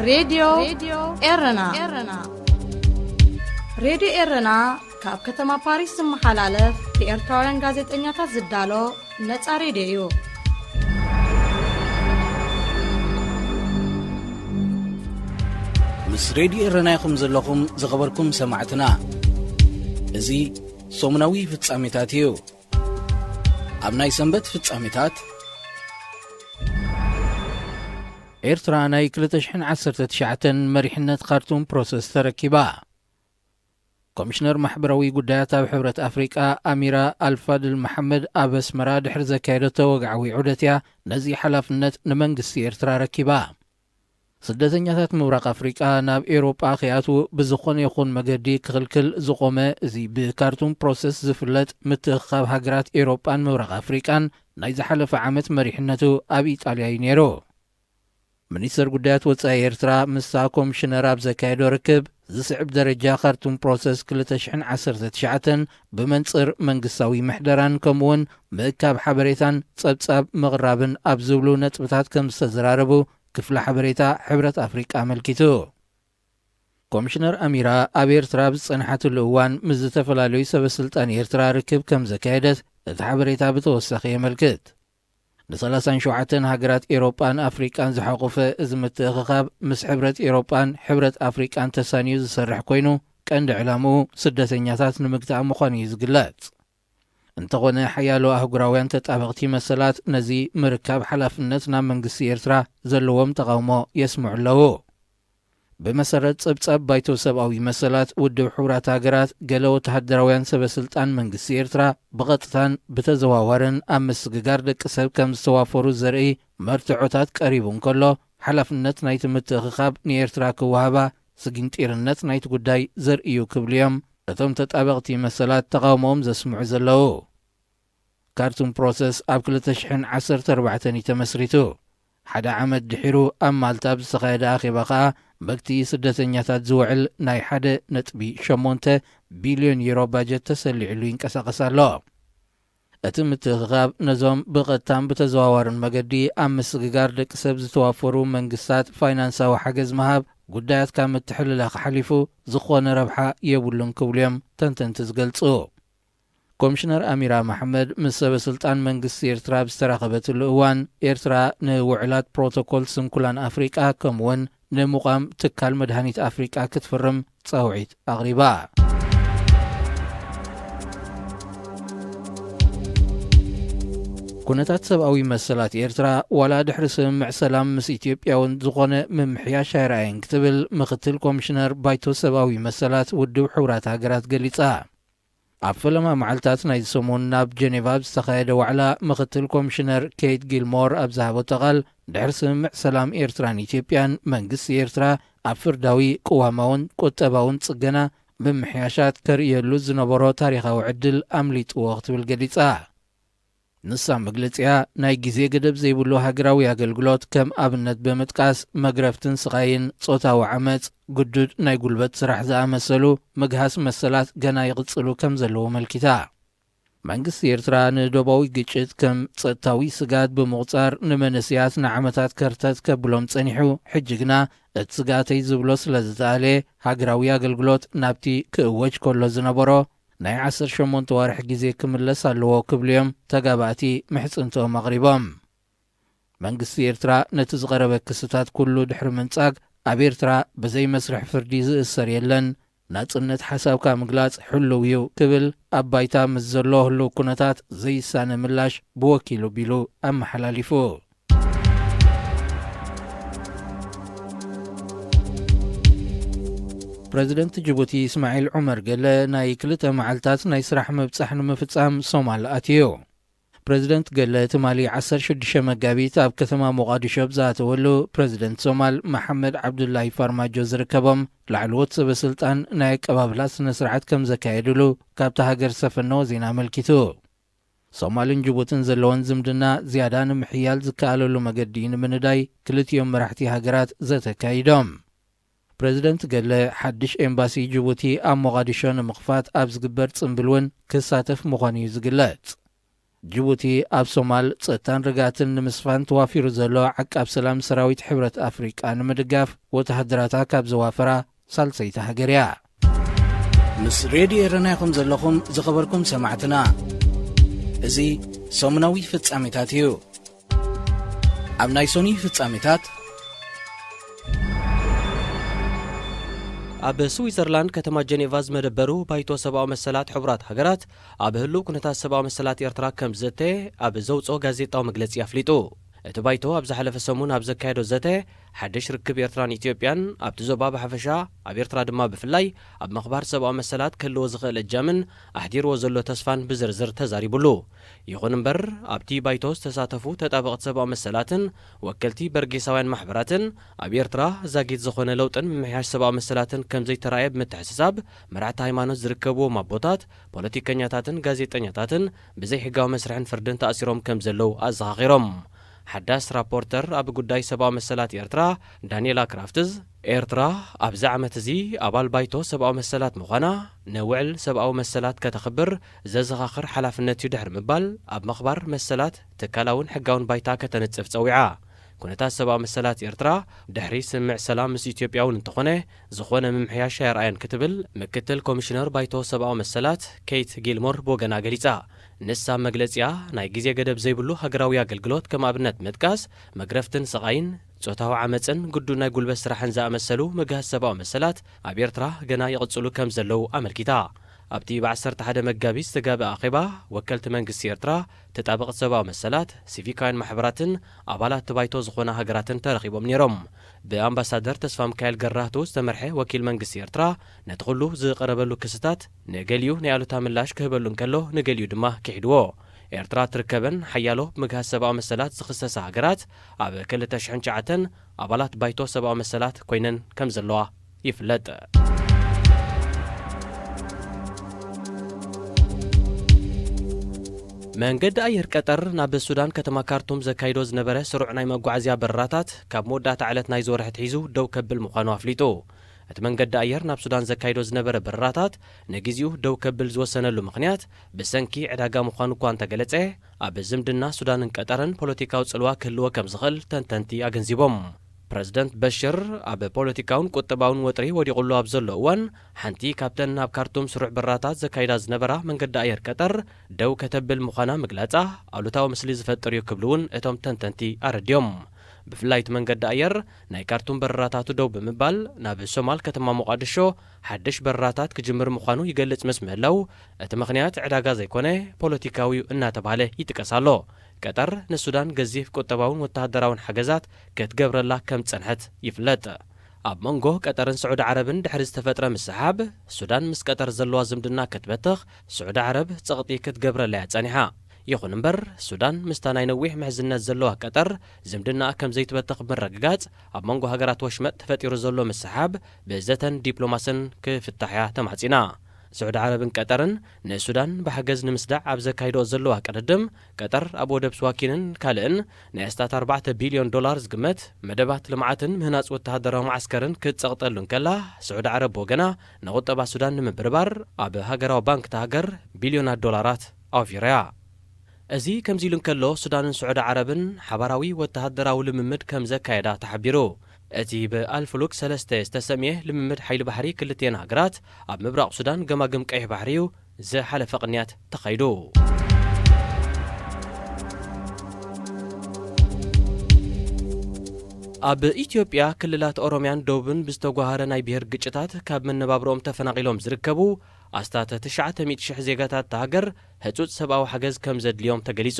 ሬድዮ ኤረና። ሬድዮ ኤረና ካብ ከተማ ፓሪስ ዝመሓላለፍ ብኤርትራውያን ጋዜጠኛታት ዝዳሎ ነጻ ሬድዮ እዩ። ምስ ሬድዮ ኤረና ኢኹም ዘለኹም ዝኸበርኩም ሰማዕትና። እዚ ሰሙናዊ ፍጻሜታት እዩ። ኣብ ናይ ሰንበት ፍጻሜታት፣ ኤርትራ ናይ ክልተ ሽሕን ዓሰርተ ትሽዓተን መሪሕነት ካርቱም ፕሮሰስ ተረኪባ። ኮሚሽነር ማሕበራዊ ጉዳያት ኣብ ሕብረት ኣፍሪቃ ኣሚራ ኣልፋድል መሓመድ ኣብ ኣስመራ ድሕሪ ዘካየደቶ ወግዓዊ ዑደት እያ ነዚ ሓላፍነት ንመንግስቲ ኤርትራ ረኪባ። ስደተኛታት ምብራቕ ኣፍሪቃ ናብ ኤውሮጳ ከይኣትዉ ብዝኾነ ይኹን መገዲ ክኽልክል ዝቖመ እዚ ብካርቱም ፕሮሰስ ዝፍለጥ ምትእኽኻብ ሃገራት ኤውሮጳን ምብራቕ ኣፍሪቃን ናይ ዝሓለፈ ዓመት መሪሕነቱ ኣብ ኢጣልያ እዩ ነይሩ። ሚኒስተር ጉዳያት ወጻኢ ኤርትራ ምስታ ኮሚሽነር ኣብ ዘካየዶ ርክብ፣ ዝስዕብ ደረጃ ካርቱም ፕሮሰስ ክልተ ሽሕን ዓሰርተ ትሽዓተን ብመንጽር መንግስታዊ ምሕደራን ከምኡውን ምእካብ ሓበሬታን ጸብጻብ ምቕራብን ኣብ ዝብሉ ነጥብታት ከም ዝተዘራረቡ ክፍሊ ሓበሬታ ሕብረት ኣፍሪቃ ኣመልኪቱ። ኮሚሽነር ኣሚራ ኣብ ኤርትራ ኣብ ዝጸንሓትሉ እዋን ምስ ዝተፈላለዩ ሰበ ስልጣን ኤርትራ ርክብ ከም ዘካየደት እቲ ሓበሬታ ብተወሳኺ የመልክት። ን ሰላሳን ሸውዓተን ሃገራት ኤውሮጳን ኣፍሪቃን ዝሓቖፈ እዚ ምትእኽኻብ ምስ ሕብረት ኤውሮጳን ሕብረት ኣፍሪቃን ተሳንዩ ዝሰርሕ ኮይኑ፣ ቀንዲ ዕላምኡ ስደተኛታት ንምግታእ ምዃኑ እዩ ዝግለጽ። እንተኾነ፣ ሓያሎ ኣህጉራውያን ተጣበቕቲ መሰላት ነዚ ምርካብ ሓላፍነት ናብ መንግስቲ ኤርትራ ዘለዎም ተቓውሞ የስምዑ ኣለዉ። ብመሰረት ጸብጻብ ባይቶ ሰብኣዊ መሰላት ውድብ ሕቡራት ሃገራት፣ ገለ ወተሃደራውያን ሰበ ስልጣን መንግስቲ ኤርትራ ብቐጥታን ብተዘዋዋርን ኣብ ምስግጋር ደቂ ሰብ ከም ዝተዋፈሩ ዘርኢ መርትዖታት ቀሪቡ እንከሎ፣ ሓላፍነት ናይቲ ምትእኽኻብ ንኤርትራ ክወሃባ ስጊንጢርነት ናይቲ ጉዳይ ዘርእዩ ክብሉ እዮም እቶም ተጣበቕቲ መሰላት ተቓውሞኦም ዘስምዑ ዘለዉ። ካርቱም ፕሮሰስ ኣብ ክልተ ሽሕን ዓሰርተ ኣርባዕተን እዩ ተመስሪቱ። ሓደ ዓመት ድሒሩ ኣብ ማልታ ኣብ ዝተኻየደ ኣኼባ ኸኣ፣ መግቲ ስደተኛታት ዝውዕል ናይ ሓደ ነጥቢ ሸሞንተ ቢልዮን ዩሮ ባጀት ተሰሊዕሉ ይንቀሳቐስ ኣሎ። እቲ ምትእኽኻብ ነዞም ብቐጥታን ብተዘዋዋርን መገዲ ኣብ ምስግጋር ደቂ ሰብ ዝተዋፈሩ መንግስታት ፋይናንሳዊ ሓገዝ ምሃብ፣ ጉዳያት ካብ ምትሕልላኽ ሓሊፉ ዝኾነ ረብሓ የብሉን ክብሉ እዮም ተንተንቲ ዝገልጹ። ኮሚሽነር ኣሚራ መሓመድ ምስ ሰበ ስልጣን መንግስቲ ኤርትራ ኣብ ዝተራኸበትሉ እዋን፣ ኤርትራ ንውዕላት ፕሮቶኮል ስንኩላን ኣፍሪቃ ከምኡውን ንምቋም ትካል መድሃኒት ኣፍሪቃ ክትፍርም ጻውዒት ኣቕሪባ። ኩነታት ሰብኣዊ መሰላት ኤርትራ ዋላ ድሕሪ ስምምዕ ሰላም ምስ ኢትዮጵያ እውን ዝኾነ ምምሕያሽ ኣይረኣየን ክትብል ምክትል ኮሚሽነር ባይቶ ሰብኣዊ መሰላት ውድብ ሕቡራት ሃገራት ገሊጻ። ኣብ ፈለማ መዓልታት ናይዚ ሰሙን ናብ ጀኔቫ ኣብ ዝተኻየደ ዋዕላ፣ ምክትል ኮሚሽነር ኬይት ጊልሞር ኣብ ዝሃበቶ ቃል፣ ድሕሪ ስምምዕ ሰላም ኤርትራን ኢትዮጵያን፣ መንግስቲ ኤርትራ ኣብ ፍርዳዊ፣ ቅዋማውን ቁጠባውን ጽገና ምምሕያሻት ከርእየሉ ዝነበሮ ታሪኻዊ ዕድል ኣምሊጥዎ ክትብል ገሊጻ። ንሳ መግለጺኣ ናይ ግዜ ገደብ ዘይብሉ ሃገራዊ ኣገልግሎት ከም ኣብነት ብምጥቃስ፣ መግረፍትን ስቓይን፣ ጾታዊ ዓመጽ፣ ግዱድ ናይ ጉልበት ስራሕ ዝኣመሰሉ ምግሃስ መሰላት ገና ይቕጽሉ ከም ዘለዉ ኣመልኪታ። መንግስቲ ኤርትራ ንዶባዊ ግጭት ከም ጸጥታዊ ስግኣት ብምቑጻር፣ ንመንእሰያት ንዓመታት ከርተት ከብሎም ጸኒሑ፣ ሕጂ ግና እቲ ስግኣተይ ዝብሎ ስለ ዝተኣልየ፣ ሃገራዊ ኣገልግሎት ናብቲ ክእወጅ ከሎ ዝነበሮ ናይ ዓሰርተ ሸሞንተ ዋርሒ ግዜ ክምለስ ኣለዎ ክብሉ እዮም ተጋባእቲ ምሕጽንትኦም ኣቕሪቦም። መንግስቲ ኤርትራ ነቲ ዝቐረበ ክስታት ኩሉ ድሕሪ ምንጻግ፣ ኣብ ኤርትራ ብዘይ መስርሕ ፍርዲ ዝእሰር የለን፣ ናጽነት ሓሳብካ ምግላጽ ሕሉው እዩ ክብል፣ ኣብ ባይታ ምስ ዘሎ ህሉው ኩነታት ዘይሳነ ምላሽ ብወኪሉ ቢሉ ኣመሓላሊፉ። ፕረዚደንት ጅቡቲ እስማዒል ዑመር ገለ ናይ ክልተ መዓልታት ናይ ስራሕ ምብጻሕ ንምፍጻም ሶማል ኣትዩ። ፕረዚደንት ገለ ትማሊ ዓሰርተ ሽዱሽተ መጋቢት ኣብ ከተማ ሞቓዲሾ ኣብ ዝኣተወሉ፣ ፕረዚደንት ሶማል መሓመድ ዓብዱላሂ ፋርማጆ ዝርከቦም ላዕለዎት ሰበ ስልጣን ናይ ኣቀባብላ ስነ ስርዓት ከም ዘካየዱሉ ካብታ ሃገር ዝሰፈነዎ ዜና ኣመልኪቱ። ሶማልን ጅቡትን ዘለወን ዝምድና ዝያዳ ንምሕያል ዝከኣለሉ መገዲ ንምንዳይ ክልቲኦም መራሕቲ ሃገራት ዘተ ኣካይዶም። ፕረዚደንት ገለ፣ ሓድሽ ኤምባሲ ጅቡቲ ኣብ ሞቓዲሾ ንምኽፋት ኣብ ዝግበር ጽምብል እውን ክሳተፍ ምዃኑ እዩ ዝግለጽ። ጅቡቲ ኣብ ሶማል ጸጥታን ርግኣትን ንምስፋን ተዋፊሩ ዘሎ ዓቃብ ሰላም ሰራዊት ሕብረት ኣፍሪቃ ንምድጋፍ ወተሃደራታ ካብ ዘዋፈራ ሳልሰይቲ ሃገር እያ። ምስ ሬድዮ ኤረና ኢኹም ዘለኹም ዝኸበርኩም ሰማዕትና። እዚ ሰሙናዊ ፍጻሜታት እዩ። ኣብ ናይ ሶኒ ፍጻሜታት፣ ኣብ ስዊዘርላንድ ከተማ ጀኔቫ ዝመደበሩ ባይቶ ሰብኣዊ መሰላት ሕቡራት ሃገራት ኣብ ህሉው ኩነታት ሰብኣዊ መሰላት ኤርትራ ከም ዘተ ኣብ ዘውፅኦ ጋዜጣዊ መግለጺ ኣፍሊጡ። እቲ ባይቶ ኣብ ዝሓለፈ ሰሙን ኣብ ዘካየዶ ዘተ ሓድሽ ርክብ ኤርትራን ኢትዮጵያን ኣብቲ ዞባ ብሓፈሻ ኣብ ኤርትራ ድማ ብፍላይ ኣብ ምኽባር ሰብኣዊ መሰላት ክህልዎ ዝኽእል እጃምን ኣሕዲርዎ ዘሎ ተስፋን ብዝርዝር ተዛሪቡሉ። ይኹን እምበር ኣብቲ ባይቶ ዝተሳተፉ ተጣበቕቲ ሰብኣዊ መሰላትን ወከልቲ በርጌሳውያን ማሕበራትን ኣብ ኤርትራ ዛጊት ዝኾነ ለውጥን ምምሕያሽ ሰብኣዊ መሰላትን ከም ዘይተራእየ ብምትሕስሳብ መራሕቲ ሃይማኖት ዝርከብዎም ኣቦታት፣ ፖለቲከኛታትን ጋዜጠኛታትን ብዘይሕጋዊ መስርሕን ፍርድን ተኣሲሮም ከም ዘለዉ ኣዘኻኺሮም። ሓዳስ ራፖርተር ኣብ ጉዳይ ሰብኣዊ መሰላት ኤርትራ ዳንኤላ ክራፍትዝ፣ ኤርትራ ኣብዚ ዓመት እዚ ኣባል ባይቶ ሰብኣዊ መሰላት ምዃና፣ ንውዕል ሰብኣዊ መሰላት ከተኽብር ዘዘኻኽር ሓላፍነት እዩ ድሕሪ ምባል፣ ኣብ ምኽባር መሰላት ትካላውን ሕጋውን ባይታ ከተንጽፍ ጸዊዓ። ኩነታት ሰብኣዊ መሰላት ኤርትራ ድሕሪ ስምምዕ ሰላም ምስ ኢትዮጵያ እውን እንተኾነ፣ ዝኾነ ምምሕያሽ ኣየርኣየን ክትብል ምክትል ኮሚሽነር ባይቶ ሰብኣዊ መሰላት ኬይት ጊልሞር ብወገና ገሊጻ። ንሳ ኣብ መግለጺኣ፣ ናይ ግዜ ገደብ ዘይብሉ ሃገራዊ ኣገልግሎት ከም ኣብነት ምጥቃስ፣ መግረፍትን ስቓይን፣ ጾታዊ ዓመጽን ግዱን ናይ ጉልበት ስራሕን ዝኣመሰሉ ምግሃስ ሰብኣዊ መሰላት ኣብ ኤርትራ ገና ይቕጽሉ ከም ዘለዉ ኣመልኪታ። ኣብቲ ብ ዓሰርተ ሓደ መጋቢት ዝተጋብአ ኣኼባ፣ ወከልቲ መንግስቲ ኤርትራ፣ ተጣበቕቲ ሰብኣዊ መሰላት፣ ሲቪካውያን ማሕበራትን ኣባላት እቲ ባይቶ ዝኾና ሃገራትን ተረኺቦም ነይሮም። ብኣምባሳደር ተስፋ ሚካኤል ገራህቱ ዝተመርሐ ወኪል መንግስቲ ኤርትራ ነቲ ኩሉ ዝቐረበሉ ክስታት ንገሊኡ ናይ ኣሉታ ምላሽ ክህበሉ እንከሎ፣ ንገሊኡ ድማ ክሒድዎ። ኤርትራ ትርከበን ሓያሎ ብምግሃስ ሰብኣዊ መሰላት ዝኽሰሳ ሃገራት ኣብ ክልተ ሽሕን ትሽዓተን ኣባላት ባይቶ ሰብኣዊ መሰላት ኮይነን ከም ዘለዋ ይፍለጥ። መንገዲ ኣየር ቀጠር ናብ ሱዳን ከተማ ካርቱም ዘካይዶ ዝነበረ ስሩዕ ናይ መጓዓዝያ በረራታት ካብ መወዳእታ ዕለት ናይዚ ወርሒ ኣትሒዙ ደው ከብል ምዃኑ ኣፍሊጡ። እቲ መንገዲ ኣየር ናብ ሱዳን ዘካይዶ ዝነበረ በረራታት ንግዜኡ ደው ከብል ዝወሰነሉ ምኽንያት ብሰንኪ ዕዳጋ ምዃኑ እኳ እንተገለጸ፣ ኣብ ዝምድና ሱዳንን ቀጠርን ፖለቲካዊ ጽልዋ ክህልዎ ከም ዝኽእል ተንተንቲ ኣገንዚቦም። ፕረዚደንት በሽር ኣብ ፖለቲካውን ቁጠባውን ወጥሪ ወዲቑሉ ኣብ ዘሎ እዋን፣ ሓንቲ ካብተን ናብ ካርቱም ስሩዕ በረራታት ዘካይዳ ዝነበራ መንገዲ ኣየር ቀጠር ደው ከተብል ምዃና ምግላጻ ኣሉታዊ ምስሊ ዝፈጥር እዩ ክብሉ እውን እቶም ተንተንቲ ኣረድዮም። ብፍላይ እቲ መንገዲ ኣየር ናይ ካርቱም በረራታቱ ደው ብምባል ናብ ሶማል ከተማ ሞቓድሾ ሓድሽ በረራታት ክጅምር ምዃኑ ይገልጽ ምስ ምህላው፣ እቲ ምኽንያት ዕዳጋ ዘይኮነ ፖለቲካዊ እዩ እናተባህለ ይጥቀስ ኣሎ። ቀጠር ንሱዳን ገዚፍ ቁጠባውን ወተሃደራውን ሓገዛት ክትገብረላ ከም ዝጸንሐት ይፍለጥ። ኣብ መንጎ ቀጠርን ስዑዲ ዓረብን ድሕሪ ዝተፈጥረ ምስሓብ፣ ሱዳን ምስ ቀጠር ዘለዋ ዝምድና ክትበትኽ ስዑዲ ዓረብ ጸቕጢ ክትገብረላ እያ ጸኒሓ። ይኹን እምበር፣ ሱዳን ምስታ ናይ ነዊሕ ምሕዝነት ዘለዋ ቀጠር ዝምድናኣ ከም ዘይትበትኽ ብምርግጋጽ፣ ኣብ መንጎ ሃገራት ወሽመጥ ተፈጢሩ ዘሎ ምስሓብ ብዘተን ዲፕሎማስን ክፍታሕ እያ ተማሕጺና። ስዑዲ ዓረብን ቀጠርን ንሱዳን ብሓገዝ ንምስዳዕ ኣብ ዘካይድኦ ዘለዋ ቅድድም፣ ቀጠር ኣብ ወደብ ስዋኪንን ካልእን ናይ ኣስታት ኣርባዕተ ቢልዮን ዶላር ዝግመት መደባት ልምዓትን ምህናጽ ወተሃደራዊ መዓስከርን ክትጸቕጠሉ እንከላ፣ ስዑዲ ዓረብ ብወገና ንቑጠባ ሱዳን ንምብርባር ኣብ ሃገራዊ ባንክ እታ ሃገር ቢልዮናት ዶላራት ኣውፊራ'ያ። እዚ ከምዚ ኢሉ እንከሎ፣ ሱዳንን ስዑዲ ዓረብን ሓባራዊ ወተሃደራዊ ልምምድ ከም ዘካየዳ ተሓቢሩ። እቲ ብኣልፍሉክ ሰለስተ ዝተሰምየ ልምምድ ሓይሊ ባሕሪ ክልቲኤን ሃገራት ኣብ ምብራቕ ሱዳን ገማግም ቀይሕ ባሕሪ እዩ ዝሓለፈ ቅንያት ተኻይዱ። ኣብ ኢትዮጵያ ክልላት ኦሮምያን ደቡብን ብዝተጓሃረ ናይ ብሄር ግጭታት ካብ መነባብሮኦም ተፈናቒሎም ዝርከቡ ኣስታት ትሽዓተ ሚእቲ ሽሕ ዜጋታት እታ ሃገር ህጹጽ ሰብኣዊ ሓገዝ ከም ዘድልዮም ተገሊጹ።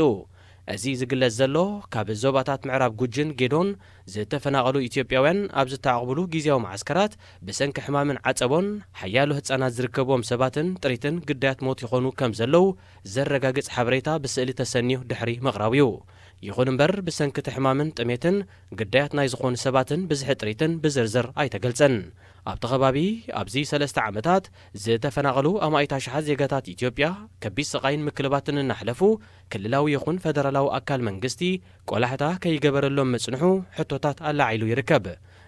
እዚ ዝግለጽ ዘሎ፣ ካብ ዞባታት ምዕራብ ጉጅን ጌዶን ዝተፈናቐሉ ኢትዮጵያውያን ኣብ ዝተዓቕብሉ ግዝያዊ መዓስከራት ብሰንኪ ሕማምን ዓጸቦን ሓያሎ ህጻናት ዝርከብዎም ሰባትን ጥሪትን ግዳያት ሞት ይኾኑ ከም ዘለዉ ዘረጋግጽ ሓበሬታ ብስእሊ ተሰንዩ ድሕሪ ምቕራቡ እዩ። ይኹን እምበር፣ ብሰንኪ እቲ ሕማምን ጥሜትን ግዳያት ናይ ዝኾኑ ሰባትን ብዝሒ ጥሪትን ብዝርዝር ኣይተገልጸን። ኣብቲ ከባቢ ኣብዚ ሰለስተ ዓመታት ዝተፈናቐሉ ኣማኢት ኣሽሓት ዜጋታት ኢትዮጵያ ከቢድ ስቓይን ምክልባትን እናሕለፉ፣ ክልላዊ ይኹን ፈደራላዊ ኣካል መንግስቲ ቆላሕታ ከይገበረሎም ምጽንሑ ሕቶታት ኣላዒሉ ይርከብ።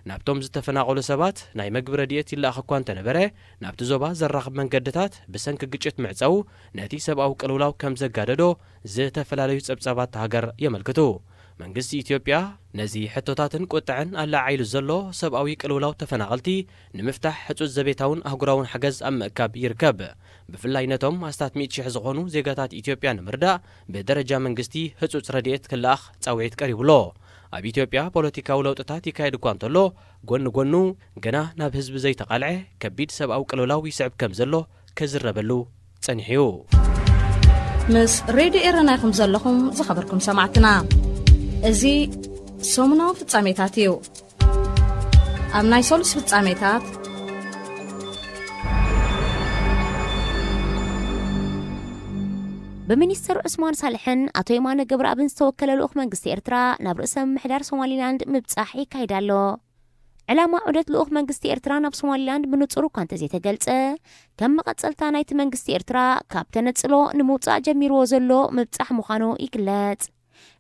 ናብቶም ዝተፈናቐሉ ሰባት ናይ መግቢ ረድኤት ይለኣኽ እኳ እንተነበረ፣ ናብቲ ዞባ ዘራኽብ መንገድታት ብሰንኪ ግጭት ምዕጸው ነቲ ሰብኣዊ ቅልውላው ከም ዘጋደዶ ዝተፈላለዩ ጸብጻባት ሃገር የመልክቱ። መንግስቲ ኢትዮጵያ ነዚ ሕቶታትን ቁጥዐን ኣለዓዒሉ ዘሎ ሰብኣዊ ቅልውላው ተፈናቐልቲ ንምፍታሕ ሕጹጽ ዘቤታውን ኣህጉራውን ሓገዝ ኣብ ምእካብ ይርከብ። ብፍላይ ነቶም ኣስታት ሚእቲ ሽሕ ዝኾኑ ዜጋታት ኢትዮጵያ ንምርዳእ ብደረጃ መንግስቲ ህጹጽ ረድኤት ክለኣኽ ጻውዒት ቀሪቡሎ። ኣብ ኢትዮጵያ ፖለቲካዊ ለውጥታት ይካየድ እኳ እንተሎ፣ ጎኒ ጎኑ ገና ናብ ህዝቢ ዘይተቓልዐ ከቢድ ሰብኣዊ ቅልውላው ይስዕብ ከም ዘሎ ክዝረበሉ ጸኒሑ እዩ። ምስ ሬድዮ ኤረና ኢኹም ዘለኹም ዝኸበርኩም ሰማዕትና። እዚ ሰሙናዊ ፍጻሜታት እዩ። ኣብ ናይ ሰሉስ ፍጻሜታት፣ ብሚኒስተር ዑስማን ሳልሕን ኣቶ የማነ ገብረኣብን ዝተወከለ ልኡኽ መንግስቲ ኤርትራ ናብ ርእሰ ምምሕዳር ሶማሊላንድ ምብጻሕ ይካይድ ኣሎ። ዕላማ ዑደት ልኡኽ መንግስቲ ኤርትራ ናብ ሶማሊላንድ ብንጹር እኳ እንተዘይተገልጸ፣ ከም መቐጸልታ ናይቲ መንግስቲ ኤርትራ ካብ ተነጽሎ ንምውጻእ ጀሚርዎ ዘሎ ምብጻሕ ምዃኑ ይግለጽ።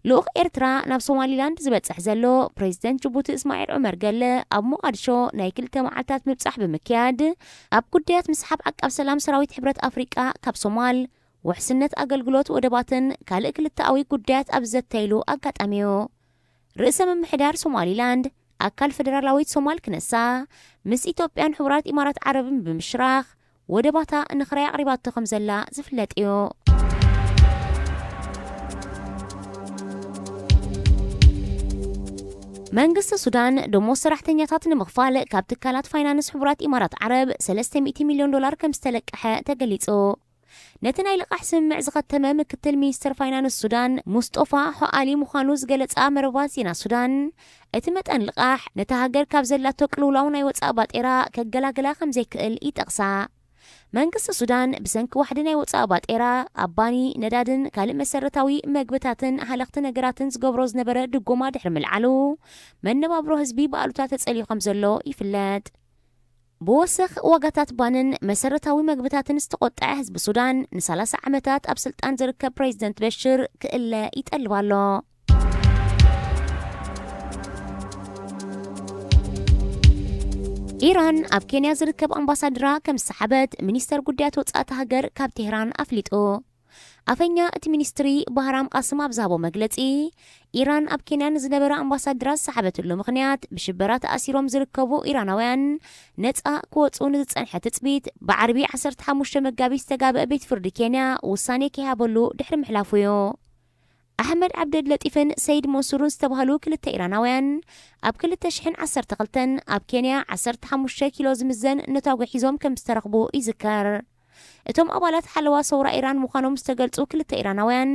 ልኡኽ ኤርትራ ናብ ሶማሊላንድ ዝበጽሕ ዘሎ፣ ፕሬዚደንት ጅቡቲ እስማዒል ዑመር ገለ ኣብ ሞቓድሾ ናይ ክልተ መዓልታት ምብጻሕ ብምክያድ፣ ኣብ ጉዳያት ምስሓብ ዓቃብ ሰላም ሰራዊት ሕብረት ኣፍሪቃ ካብ ሶማል፣ ውሕስነት ኣገልግሎት ወደባትን ካልእ ክልተኣዊ ጉዳያት ኣብ ዝዘተይሉ ኣጋጣሚ እዩ። ርእሰ ምምሕዳር ሶማሊላንድ፣ ኣካል ፈደራላዊት ሶማል ክነሳ፣ ምስ ኢትዮጵያን ሕቡራት ኢማራት ዓረብን ብምሽራኽ ወደባታ ንኽራይ ኣቕሪባቶ ከም ዘላ ዝፍለጥ እዩ። መንግስቲ ሱዳን፣ ደሞዝ ሰራሕተኛታት ንምኽፋል ካብ ትካላት ፋይናንስ ሕቡራት ኢማራት ዓረብ ሰለስተ ሚእቲ ሚልዮን ዶላር ከም ዝተለቀሐ ተገሊጹ። ነቲ ናይ ልቓሕ ስምምዕ ዝኸተመ ምክትል ሚኒስተር ፋይናንስ ሱዳን፣ ሙስጦፋ ሖኣሊ ምዃኑ ዝገለጻ መርበባት ዜና ሱዳን፣ እቲ መጠን ልቓሕ ነታ ሃገር ካብ ዘላቶ ቅልውላው ናይ ወጻኢ ባጤራ ከገላግላ ከም ዘይክእል ይጠቕሳ። መንግስቲ ሱዳን፣ ብሰንኪ ዋሕዲ ናይ ወጻኢ ባጤራ፣ ኣብ ባኒ፣ ነዳድን ካልእ መሰረታዊ መግብታትን ሃለኽቲ ነገራትን ዝገብሮ ዝነበረ ድጎማ ድሕሪ ምልዓሉ፣ መነባብሮ ህዝቢ ብኣሉታ ተጸልዩ ከም ዘሎ ይፍለጥ። ብወሰኽ ዋጋታት ባንን መሰረታዊ መግብታትን ዝተቖጥዐ ህዝቢ ሱዳን፣ ንሰላሳ ዓመታት ኣብ ስልጣን ዝርከብ ፕሬዚደንት በሽር ክእለ ይጠልብ ኣሎ። ኢራን ኣብ ኬንያ ዝርከብ ኣምባሳድራ ከም ዝሰሓበት ሚኒስተር ጉዳያት ወጻእቲ ሃገር ካብ ቴህራን ኣፍሊጡ። ኣፈኛ እቲ ሚኒስትሪ ባህራም ቃስም ኣብ ዝሃቦ መግለጺ፣ ኢራን ኣብ ኬንያ ንዝነበረ ኣምባሳድራ ዝሰሓበትሉ ምኽንያት፣ ብሽበራ ተኣሲሮም ዝርከቡ ኢራናውያን ነጻ ክወጹ ንዝጸንሐ ትጽቢት፣ ብዓርቢ ዓሰርተ ሓሙሽተ መጋቢት ዝተጋብአ ቤት ፍርዲ ኬንያ ውሳኔ ከይሃበሉ ድሕሪ ምሕላፉ እዩ። ኣሕመድ ዓብደል ለጢፍን ሰይድ መንሱርን ዝተባህሉ ክልተ ኢራናውያን፣ ኣብ ክልተ ሽሕን ዓሰርተ ክልተን ኣብ ኬንያ ዓሰርተ ሓሙሽተ ኪሎ ዝምዘን ነታጒ ሒዞም ከም ዝተረኽቡ ይዝከር። እቶም ኣባላት ሓለዋ ሰውራ ኢራን ምዃኖም ዝተገልጹ ክልተ ኢራናውያን፣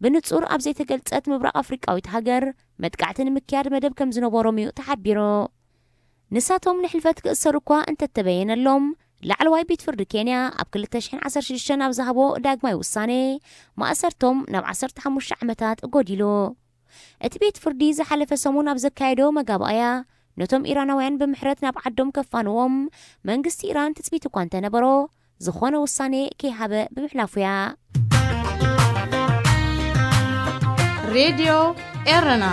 ብንጹር ኣብ ዘይተገልጸት ምብራቕ ኣፍሪቃዊት ሃገር መጥቃዕቲ ንምክያድ መደብ ከም ዝነበሮም እዩ ተሓቢሩ። ንሳቶም ንሕልፈት ክእሰሩ እኳ እንተተበየነሎም፣ ላዕለዋይ ቤት ፍርዲ ኬንያ ኣብ ክልተ ሽሕን ዓሰርተ ሽዱሽተን ኣብ ዝሃቦ ዳግማይ ውሳኔ፣ ማእሰርቶም ናብ ዓሰርተ ሓሙሽተ ዓመታት ጎዲሉ። እቲ ቤት ፍርዲ ዝሓለፈ ሰሙን ኣብ ዘካየዶ መጋባእያ፣ ነቶም ኢራናውያን ብምሕረት ናብ ዓዶም ከፋንዎም መንግስቲ ኢራን ትጽቢት እኳ እንተነበሮ፣ ዝኾነ ውሳኔ ከይሃበ ብምሕላፉ እያ። ሬድዮ ኤረና።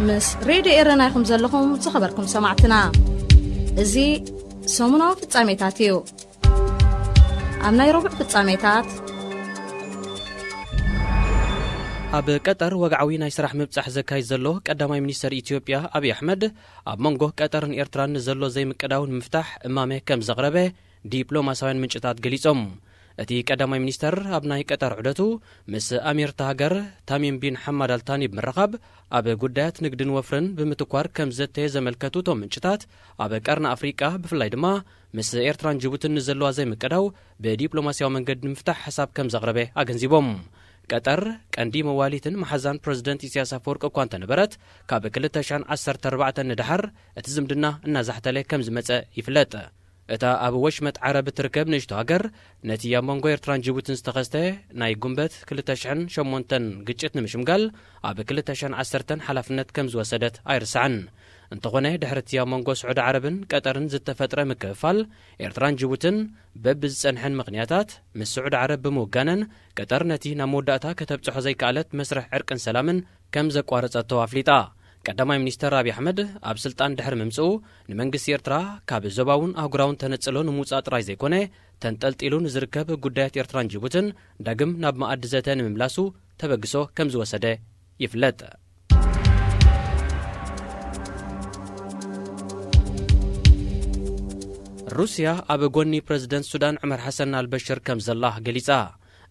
ምስ ሬድዮ ኤረና ኢኹም ዘለኹም ዝኸበርኩም ሰማዕትና። እዚ ሰሙናዊ ፍጻሜታት እዩ። ኣብ ናይ ረቡዕ ፍጻሜታት፣ ኣብ ቀጠር ወግዓዊ ናይ ስራሕ ምብጻሕ ዘካይድ ዘሎ ቀዳማይ ሚኒስተር ኢትዮጵያ ኣብይ ኣሕመድ፣ ኣብ መንጎ ቀጠርን ኤርትራን ንዘሎ ዘይምቅዳው ንምፍታሕ እማመ ከም ዘቕረበ ዲፕሎማሳውያን ምንጭታት ገሊጾም። እቲ ቀዳማይ ሚኒስተር ኣብ ናይ ቀጠር ዑደቱ ምስ ኣሚር እታ ሃገር ታሚም ቢን ሓማድ ኣልታኒ ብምርኻብ ኣብ ጉዳያት ንግድን ወፍርን ብምትኳር ከም ዘተየ ዘመልከቱ እቶም ምንጭታት፣ ኣብ ቀርኒ ኣፍሪቃ ብፍላይ ድማ ምስ ኤርትራን ጅቡትን ንዘለዋ ዘይምቅዳው ብዲፕሎማስያዊ መንገዲ ንምፍታሕ ሓሳብ ከም ዘቕረበ ኣገንዚቦም። ቀጠር ቀንዲ መዋሊትን መሓዛን ፕረዚደንት ኢሳያስ ኣፈወርቂ እኳ እንተነበረት፣ ካብ ክልተ ሽሕን ዓሰርተ ኣርባዕተን ንደሓር እቲ ዝምድና እናዛሕተለ ከም ዝመጸ ይፍለጥ። እታ ኣብ ወሽመጥ ዓረብ እትርከብ ንእሽቶ ሃገር፣ ነቲ ኣብ መንጎ ኤርትራን ጅቡትን ዝተኸስተ ናይ ጉንበት ክልተ ሽሕን ሸሞንተን ግጭት ንምሽምጋል ኣብ ክልተ ሽሕን ዓሰርተን ሓላፍነት ከም ዝወሰደት ኣይርሳዕን። እንተኾነ፣ ድሕሪ እቲ ኣብ መንጎ ስዑዲ ዓረብን ቀጠርን ዝተፈጥረ ምክፍፋል፣ ኤርትራን ጅቡትን በብዝጸንሐን ምኽንያታት ምስ ስዑዲ ዓረብ ብምውጋነን፣ ቀጠር ነቲ ናብ መወዳእታ ከተብጽሖ ዘይከኣለት መስርሕ ዕርቅን ሰላምን ከም ዘቋረጸቶ ኣፍሊጣ። ቀዳማይ ሚኒስተር ኣብይ ኣሕመድ ኣብ ስልጣን ድሕሪ ምምጽኡ፣ ንመንግስቲ ኤርትራ ካብ ዞባውን ኣህጉራውን ተነጽሎ ንምውጻእ ጥራይ ዘይኮነ፣ ተንጠልጢሉ ንዝርከብ ጉዳያት ኤርትራን ጅቡትን ዳግም ናብ መኣዲ ዘተ ንምምላሱ ተበግሶ ከም ዝወሰደ ይፍለጥ። ሩስያ ኣብ ጎኒ ፕረዚደንት ሱዳን ዑመር ሓሰን ኣልበሽር ከም ዘላ ገሊጻ።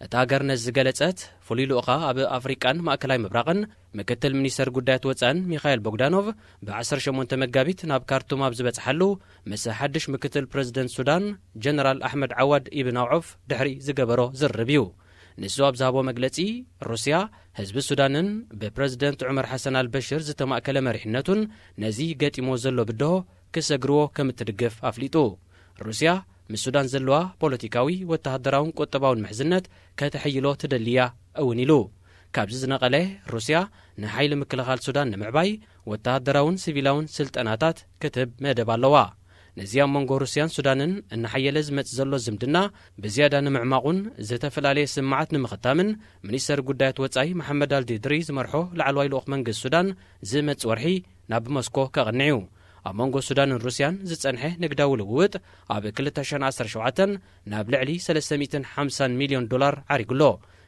እታ ሃገር ነዚ ዝገለጸት፣ ፍሉይ ልኡኻ ኣብ ኣፍሪቃን ማእከላይ ምብራቕን ምክትል ሚኒስተር ጉዳያት ወጻእን ሚኻኤል ቦግዳኖቭ ብ ዓሰርተ ሸሞንተ መጋቢት ናብ ካርቱም ኣብ ዝበጽሓሉ፣ ምስ ሓድሽ ምክትል ፕረዚደንት ሱዳን ጀነራል ኣሕመድ ዓዋድ ኢብን ኣውዖፍ ድሕሪ ዝገበሮ ዝርርብ እዩ። ንሱ ኣብ ዝሃቦ መግለጺ፣ ሩስያ ህዝቢ ሱዳንን ብፕረዚደንት ዑመር ሓሰን ኣልበሽር ዝተማእከለ መሪሕነቱን ነዚ ገጢሞ ዘሎ ብድሆ ክሰግርዎ ከም እትድግፍ ኣፍሊጡ። ሩስያ ምስ ሱዳን ዘለዋ ፖለቲካዊ፣ ወተሃደራውን ቁጠባውን ምሕዝነት ከተሐይሎ ትደሊ እያ እውን ኢሉ። ካብዚ ዝነቐለ፣ ሩስያ ንሓይሊ ምክልኻል ሱዳን ንምዕባይ ወተሃደራውን ሲቪላውን ስልጠናታት ክትህብ መደብ ኣለዋ። ነዚ ኣብ መንጎ ሩስያን ሱዳንን እናሓየለ ዝመጽእ ዘሎ ዝምድና ብዝያዳ ንምዕማቑን ዝተፈላለየ ስምዓት ንምኽታምን፣ ሚኒስተር ጉዳያት ወጻኢ መሓመድ ኣልዲድሪ ዝመርሖ ላዕለዋይ ልኡኽ መንግስቲ ሱዳን ዝመጽእ ወርሒ ናብ ሞስኮ ከቕንዕ እዩ። ኣብ መንጎ ሱዳንን ሩስያን ዝጸንሐ ንግዳዊ ልውውጥ ኣብ ክልተ ሽሕን ዓሰርተ ሸውዓተን ናብ ልዕሊ ሰለስተ ሚእትን ሓምሳን ሚልዮን ዶላር ዓሪጉ ኣሎ።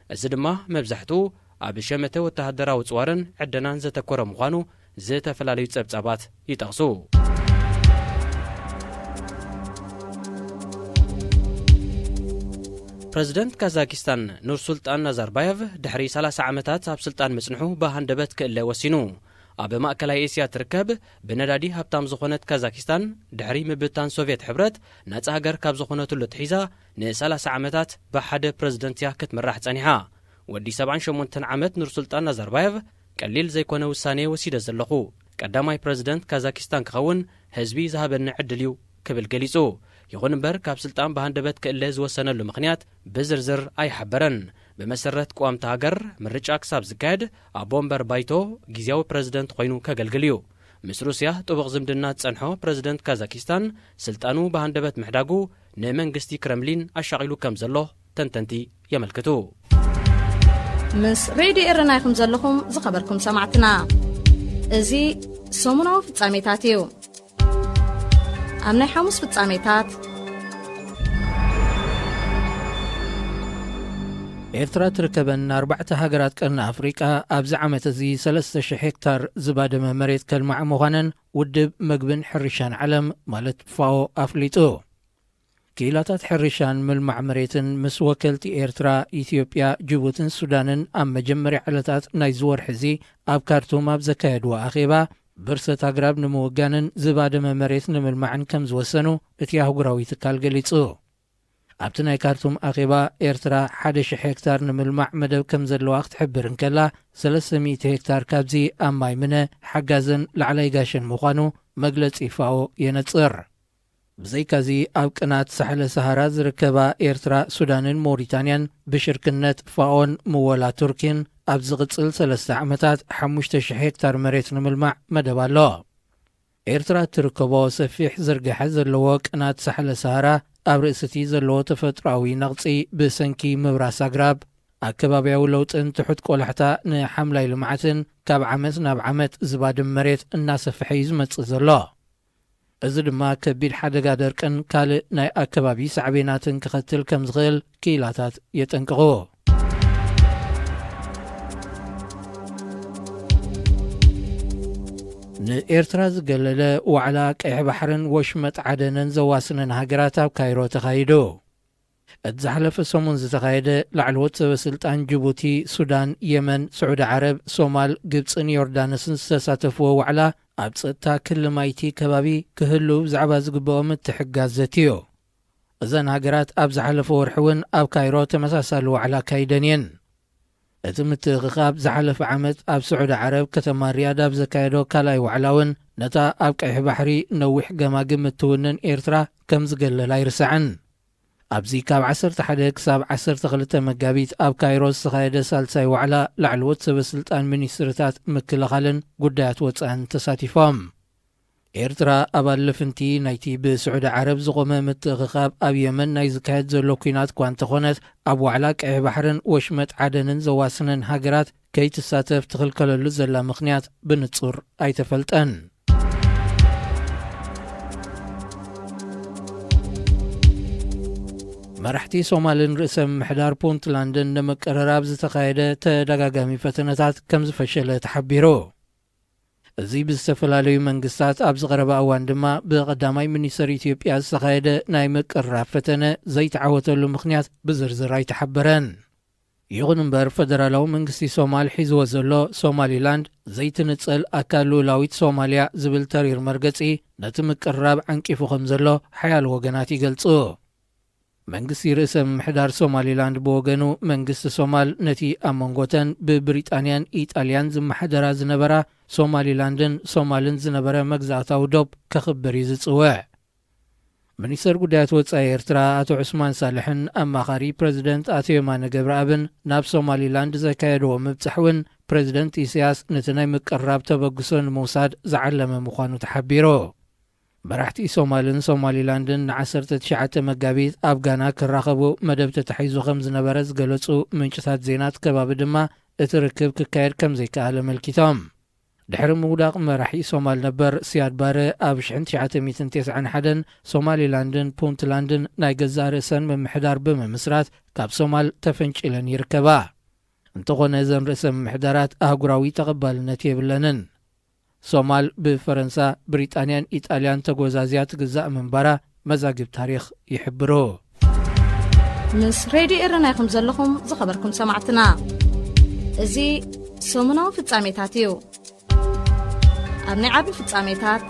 እዚ ድማ መብዛሕትኡ ኣብ ሸመተ ወተሃደራዊ ጽዋርን ዕደናን ዘተኮረ ምዃኑ ዝተፈላለዩ ጸብጻባት ይጠቕሱ። ፕረዚደንት ካዛኪስታን ኑርሱልጣን ናዛርባየቭ ድሕሪ ሰላሳ ዓመታት ኣብ ስልጣን ምጽንሑ ብሃንደበት ክእለ ወሲኑ። ኣብ ማእከላይ ኤስያ ትርከብ ብነዳዲ ሃብታም ዝኾነት ካዛኪስታን፣ ድሕሪ ምብታን ሶቭየት ሕብረት ናጻ ሃገር ካብ ዝኾነትሉ ኣትሒዛ ንሰላሳ ዓመታት ብሓደ ፕረዚደንት እያ ክትምራሕ ጸኒሓ። ወዲ ሰብዓን ሸሞንተን ዓመት ኑርሱልጣን ናዛርባየቭ፣ ቀሊል ዘይኮነ ውሳኔ ወሲደ ዘለኹ፣ ቀዳማይ ፕረዚደንት ካዛኪስታን ክኸውን ህዝቢ ዝሃበኒ ዕድል እዩ ክብል ገሊጹ። ይኹን እምበር፣ ካብ ስልጣን ብሃንደበት ክእለ ዝወሰነሉ ምኽንያት ብዝርዝር ኣይሓበረን። ብመሰረት ቅዋም እታ ሃገር፣ ምርጫ ክሳብ ዝካየድ፣ ኣቦ ወንበር ባይቶ ግዝያዊ ፕረዚደንት ኮይኑ ከገልግል እዩ። ምስ ሩስያ ጥቡቕ ዝምድና ዝጸንሖ ፕረዚደንት ካዛኪስታን፣ ስልጣኑ ብሃንደበት ምሕዳጉ ንመንግስቲ ክረምሊን ኣሻቒሉ ከም ዘሎ ተንተንቲ የመልክቱ። ምስ ሬድዮ ኤረና ኢኹም ዘለኹም፣ ዝኸበርኩም ሰማዕትና። እዚ ሰሙናዊ ፍጻሜታት እዩ። ኣብ ናይ ሓሙስ ፍጻሜታት፣ ኤርትራ ትርከበን ኣርባዕተ ሃገራት ቀርኒ ኣፍሪቃ ኣብዚ ዓመት እዚ ሰለስተ ሽሕ ሄክታር ዝባደመ መሬት ከልምዓ ምዃነን ውድብ መግብን ሕርሻን ዓለም ማለት ፋኦ ኣፍሊጡ። ክኢላታት ሕርሻን ምልማዕ መሬትን ምስ ወከልቲ ኤርትራ፣ ኢትዮጵያ፣ ጅቡትን ሱዳንን ኣብ መጀመርያ ዕለታት ናይዚ ወርሒ እዚ ኣብ ካርቱም ኣብ ዘካየድዎ ኣኼባ፣ ብርሰት ኣግራብ ንምውጋንን ዝባደመ መሬት ንምልማዕን ከም ዝወሰኑ እቲ ኣህጉራዊ ትካል ገሊጹ። ኣብቲ ናይ ካርቱም ኣኼባ፣ ኤርትራ ሓደ ሽሕ ሄክታር ንምልማዕ መደብ ከም ዘለዋ ክትሕብር እንከላ፣ ሰለስተ ሚእቲ ሄክታር ካብዚ ኣብ ማይ ምነ፣ ሓጋዘን ላዕላይ ጋሸን ምዃኑ መግለጺ ፋኦ የነጽር። ብዘይካዚ፣ ኣብ ቅናት ሳሕለ ሰሃራ ዝርከባ ኤርትራ፣ ሱዳንን ሞሪታንያን ብሽርክነት ፋኦን ምወላ ቱርኪን ኣብ ዝቕጽል ሰለስተ ዓመታት ሓሙሽተ ሽሕ ሄክታር መሬት ንምልማዕ መደብ ኣሎ። ኤርትራ እትርከቦ ሰፊሕ ዝርግሐ ዘለዎ ቅናት ሳሕለ ሰሃራ፣ ኣብ ርእሲ እቲ ዘለዎ ተፈጥሮኣዊ ነቕጺ ብሰንኪ ምብራስ ኣግራብ፣ ኣከባብያዊ ለውጥን ትሑት ቆላሕታ ንሓምላይ ልምዓትን፣ ካብ ዓመት ናብ ዓመት ዝባድም መሬት እናሰፍሐ እዩ ዝመጽእ ዘሎ። እዚ ድማ ከቢድ ሓደጋ ደርቅን ካልእ ናይ ኣከባቢ ሳዕቤናትን ከኸትል ከም ዝኽእል ክኢላታት የጠንቅቑ። ንኤርትራ ዝገለለ ዋዕላ ቀይሕ ባሕርን ወሽመጥ ዓደንን ዘዋስነን ሃገራት ኣብ ካይሮ ተኻይዱ። እቲ ዝሓለፈ ሰሙን ዝተኻየደ ላዕለዎት ሰበ ስልጣን ጅቡቲ፣ ሱዳን፣ የመን፣ ስዑዲ ዓረብ፣ ሶማል፣ ግብፅን ዮርዳኖስን ዝተሳተፍዎ ዋዕላ ኣብ ፀጥታ ክሊ ማይቲ ከባቢ ክህሉ ብዛዕባ ዝግብኦ ምትሕግጋዝ ዘትዮ። እዘን ሃገራት ኣብ ዝሓለፈ ወርሒ እውን ኣብ ካይሮ ተመሳሳሊ ዋዕላ ኣካይደን እየን። እቲ ምትእኽኻብ ዝሓለፈ ዓመት ኣብ ስዑዲ ዓረብ ከተማ ሪያድ ኣብ ዘካየዶ ካልኣይ ዋዕላ እውን ነታ ኣብ ቀይሕ ባሕሪ ነዊሕ ገማግም እትውንን ኤርትራ ከም ዝገለል ኣይርሳዕን። ኣብዚ ካብ ዓሰርተ ሓደ ክሳብ ዓሰርተ ክልተ መጋቢት ኣብ ካይሮ ዝተኻየደ ሳልሳይ ዋዕላ ላዕለዎት ሰበ ስልጣን ሚኒስትርታት ምክልኻልን ጉዳያት ወፃእን ተሳቲፎም። ኤርትራ ኣባል ልፍንቲ ናይቲ ብስዑዲ ዓረብ ዝቖመ ምትእኽኻብ ኣብ የመን ናይ ዝካየድ ዘሎ ኲናት እኳ እንተኾነት፣ ኣብ ዋዕላ ቀይሕ ባሕርን ወሽመጥ ዓደንን ዘዋስነን ሃገራት ከይትሳተፍ ትኽልከለሉ ዘላ ምኽንያት ብንጹር ኣይተፈልጠን። መራሕቲ ሶማልን ርእሰ ምምሕዳር ፑንትላንድን ንምቅርራብ ዝተኻየደ ተደጋጋሚ ፈተነታት ከም ዝፈሸለ ተሓቢሩ። እዚ ብዝተፈላለዩ መንግስታት ኣብ ዝቐረበ እዋን ድማ ብቐዳማይ ሚኒስተር ኢትዮጵያ ዝተኻየደ ናይ ምቅርራብ ፈተነ ዘይተዓወተሉ ምኽንያት ብዝርዝር ኣይተሓበረን። ይኹን እምበር፣ ፈደራላዊ መንግስቲ ሶማል ሒዝዎ ዘሎ ሶማሊላንድ ዘይትንጸል ኣካል ልኡላዊት ሶማልያ ዝብል ተሪር መርገጺ ነቲ ምቅርራብ ዓንቂፉ ከም ዘሎ ሓያሎ ወገናት ይገልጹ። መንግስቲ ርእሰ ምምሕዳር ሶማሊላንድ ብወገኑ፣ መንግስቲ ሶማል ነቲ ኣብ መንጎተን ብብሪጣንያን ኢጣልያን ዝመሓደራ ዝነበራ ሶማሊላንድን ሶማልን ዝነበረ መግዛእታዊ ዶብ ከኽብር እዩ ዝጽውዕ። ሚኒስተር ጉዳያት ወጻኢ ኤርትራ ኣቶ ዑስማን ሳልሕን ኣማኻሪ ፕረዚደንት ኣቶ የማነ ገብረኣብን ናብ ሶማሊላንድ ዘካየድዎ ምብጻሕ እውን፣ ፕረዚደንት ኢሳያስ ነቲ ናይ ምቅርራብ ተበግሶ ንምውሳድ ዝዓለመ ምዃኑ ተሓቢሩ። መራሕቲ ሶማልን ሶማሊላንድን ንዓሰርተ ትሽዓተ መጋቢት ኣብ ጋና ክራኸቡ መደብ ተታሒዙ ከም ዝነበረ ዝገለጹ ምንጭታት ዜና እቲ ከባቢ ድማ፣ እቲ ርክብ ክካየድ ከም ዘይከኣለ ኣመልኪቶም። ድሕሪ ምውዳቕ መራሒ ሶማል ነበር ሲያድ ባረ ኣብ ሽሕን ትሽዓተ ሚእትን ተስዓን ሓደን ሶማሊላንድን ፑንትላንድን ናይ ገዛእ ርእሰን ምምሕዳር ብምምስራት ካብ ሶማል ተፈንጪለን ይርከባ። እንተኾነ እዘን ርእሰ ምምሕዳራት ኣህጉራዊ ተቐባልነት የብለንን። ሶማል ብፈረንሳ፣ ብሪጣንያን ኢጣልያን ተጎዛዝያ ትግዛእ ምንባራ መዛግብ ታሪኽ ይሕብሩ። ምስ ሬድዮ ኤረና ኢኹም ዘለኹም ዝኸበርኩም ሰማዕትና። እዚ ሰሙናዊ ፍጻሜታት እዩ። ኣብ ናይ ዓቢ ፍጻሜታት፣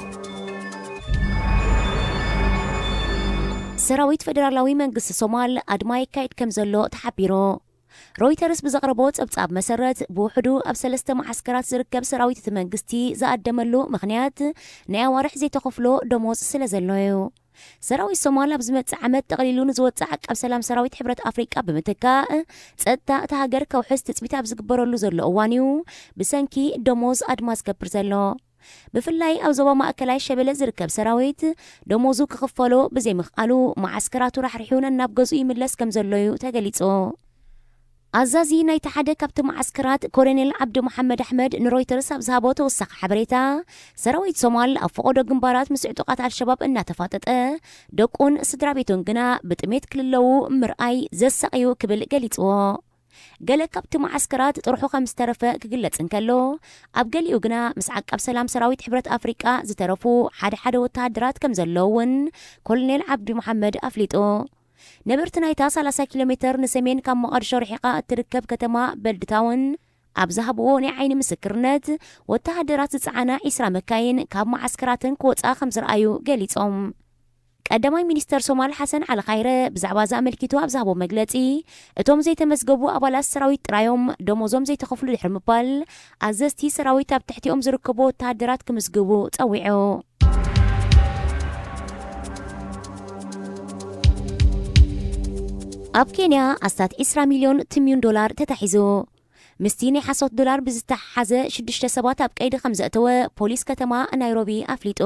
ሰራዊት ፈደራላዊ መንግስቲ ሶማል ኣድማ የካይድ ከም ዘሎ ተሓቢሩ። ሮይተርስ ብዘቕረቦ ጸብጻብ መሰረት፣ ብውሕዱ ኣብ ሰለስተ መዓስከራት ዝርከብ ሰራዊት እቲ መንግስቲ ዝኣደመሉ ምኽንያት፣ ናይ ኣዋርሕ ዘይተኸፍሎ ደሞዝ ስለ ዘሎ እዩ። ሰራዊት ሶማል ኣብ ዝመጽእ ዓመት ጠቕሊሉ ንዝወጽእ ዓቃብ ሰላም ሰራዊት ሕብረት ኣፍሪቃ ብምትካእ፣ ጸጥታ እታ ሃገር ከውሕስ ትጽቢት ኣብ ዝግበረሉ ዘሎ እዋን እዩ ብሰንኪ ደሞዝ ኣድማ ዝገብር ዘሎ። ብፍላይ ኣብ ዞባ ማእከላይ ሸበሌ ዝርከብ ሰራዊት ደሞዙ ክኽፈሎ ብዘይምኽኣሉ፣ መዓስከራቱ ራሕሪሑ ነናብ ገዝኡ ይምለስ ከም ዘሎ እዩ ተገሊጹ። ኣዛዚ ናይቲ ሓደ ካብቲ መዓስከራት ኮሎኔል ዓብዲ መሓመድ ኣሕመድ ንሮይተርስ ኣብ ዝሃቦ ተወሳኺ ሓበሬታ፣ ሰራዊት ሶማል ኣብ ፈቐዶ ግንባራት ምስ ዕጡቓት ኣልሸባብ እናተፋጠጠ፣ ደቁን ስድራ ቤቱን ግና ብጥሜት ክልለዉ ምርኣይ ዘሳቒ እዩ ክብል ገሊጽዎ። ገለ ካብቲ መዓስከራት ጥርሑ ከም ዝተረፈ ክግለጽ እንከሎ፣ ኣብ ገሊኡ ግና ምስ ዓቃብ ሰላም ሰራዊት ሕብረት ኣፍሪቃ ዝተረፉ ሓደ ሓደ ወተሃደራት ከም ዘለዉ እውን ኮሎኔል ዓብዲ መሓመድ ኣፍሊጡ። ነበርቲ ናይታ ሰላሳ ኪሎ ሜተር ንሰሜን ካብ መቓድሾ ርሒቓ እትርከብ ከተማ በልድታውን ኣብ ዝሃብዎ ናይ ዓይኒ ምስክርነት፣ ወተሃደራት ዝጸዓና ዒስራ መካይን ካብ መዓስከራተን ክወጻ ከም ዝረኣዩ ገሊጾም። ቀዳማይ ሚኒስተር ሶማል ሓሰን ዓሊ ኻይረ ብዛዕባ እዚ ኣመልኪቱ ኣብ ዝሃቦ መግለጺ፣ እቶም ዘይተመዝገቡ ኣባላት ሰራዊት ጥራዮም ደሞዞም ዘይተኸፍሉ ድሕሪ ምባል፣ ኣዘዝቲ ሰራዊት ኣብ ትሕቲኦም ዝርከቡ ወተሃደራት ክምዝግቡ ጸዊዑ። ኣብ ኬንያ ኣስታት ዒስራ ሚልዮን ትምዩን ዶላር ተታሒዙ። ምስቲ ናይ ሓሶት ዶላር ብዝተሓሓዘ ሽዱሽተ ሰባት ኣብ ቀይዲ ከም ዘእተወ ፖሊስ ከተማ ናይሮቢ ኣፍሊጡ።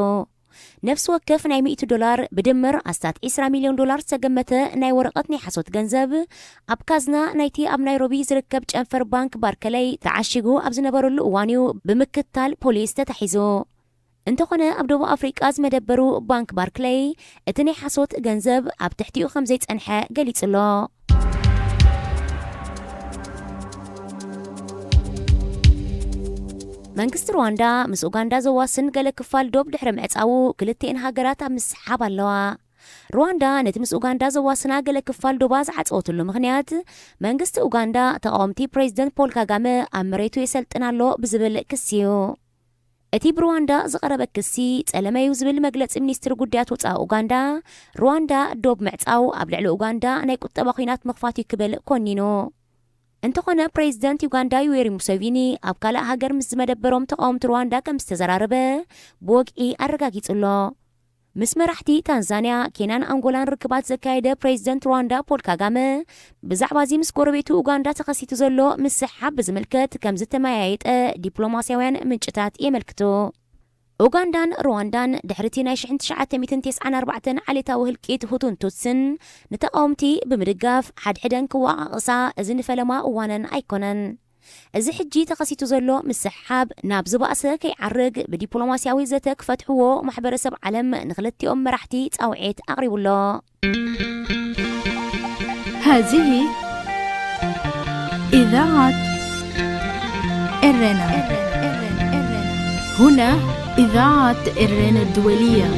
ነፍሲ ወከፍ ናይ ሚእቲ ዶላር ብድምር ኣስታት ዒስራ ሚልዮን ዶላር ዝተገመተ ናይ ወረቐት ናይ ሓሶት ገንዘብ ኣብ ካዝና ናይቲ ኣብ ናይሮቢ ዝርከብ ጨንፈር ባንክ ባርከለይ ተዓሺጉ ኣብ ዝነበረሉ እዋን እዩ ብምክትታል ፖሊስ ተታሒዙ። እንተኾነ ኣብ ደቡብ ኣፍሪቃ ዝመደበሩ ባንክ ባርክለይ እቲ ናይ ሓሶት ገንዘብ ኣብ ትሕቲኡ ከም ዘይጸንሐ ገሊጹ ኣሎ። መንግስቲ ሩዋንዳ ምስ ኡጋንዳ ዘዋስን ገለ ክፋል ዶብ ድሕሪ ምዕጻዉ ክልቲኤን ሃገራት ኣብ ምስሓብ ኣለዋ። ሩዋንዳ ነቲ ምስ ኡጋንዳ ዘዋስና ገለ ክፋል ዶባ ዝዓጸወትሉ ምኽንያት፣ መንግስቲ ኡጋንዳ ተቓወምቲ ፕሬዚደንት ፖል ካጋመ ኣብ መሬቱ የሰልጥን ኣሎ ብዝብል ክሲ እዩ። እቲ ብሩዋንዳ ዝቐረበ ክሲ ጸለመ እዩ ዝብል መግለጺ ሚኒስትሪ ጉዳያት ወጻኢ ኡጋንዳ፣ ሩዋንዳ ዶብ ምዕጻው ኣብ ልዕሊ ኡጋንዳ ናይ ቁጠባ ኲናት ምኽፋት እዩ ክብል ኮኒኑ። እንተኾነ ፕሬዚደንት ዩጋንዳ ዩዌሪ ሙሴቪኒ ኣብ ካልእ ሃገር ምስ ዝመደበሮም ተቓወምቲ ሩዋንዳ ከም ዝተዘራረበ ብወግዒ ኣረጋጊጹ ኣሎ። ምስ መራሕቲ ታንዛንያ፣ ኬንያን ኣንጎላን ርክባት ዘካየደ ፕሬዚደንት ሩዋንዳ ፖል ካጋመ ብዛዕባ እዚ ምስ ጎረቤቱ ኡጋንዳ ተኸሲቱ ዘሎ ምስሕሓብ ብዝምልከት ከም ዝተመያየጠ ዲፕሎማስያውያን ምንጭታት የመልክቱ። ኡጋንዳን ሩዋንዳን ድሕሪ እቲ ናይ ሽሕን ትሽዓተ ሚእትን ተስዓን ኣርባዕተን ዓሌታዊ ህልቂት ሁቱን ቱትስን ንተቓወምቲ ብምድጋፍ ሓድሕደን ክወቓቐሳ እዚ ንፈለማ እዋነን ኣይኮነን። እዚ ሕጂ ተኸሲቱ ዘሎ ምስሕሓብ ናብ ዝበኣሰ ከይዓርግ ብዲፕሎማስያዊ ዘተ ክፈትሕዎ ማሕበረሰብ ዓለም ንክልቲኦም መራሕቲ ጻውዒት ኣቕሪቡ ኣሎ። هذه إذاعة إرنا. هنا إذاعة إرنا الدولية.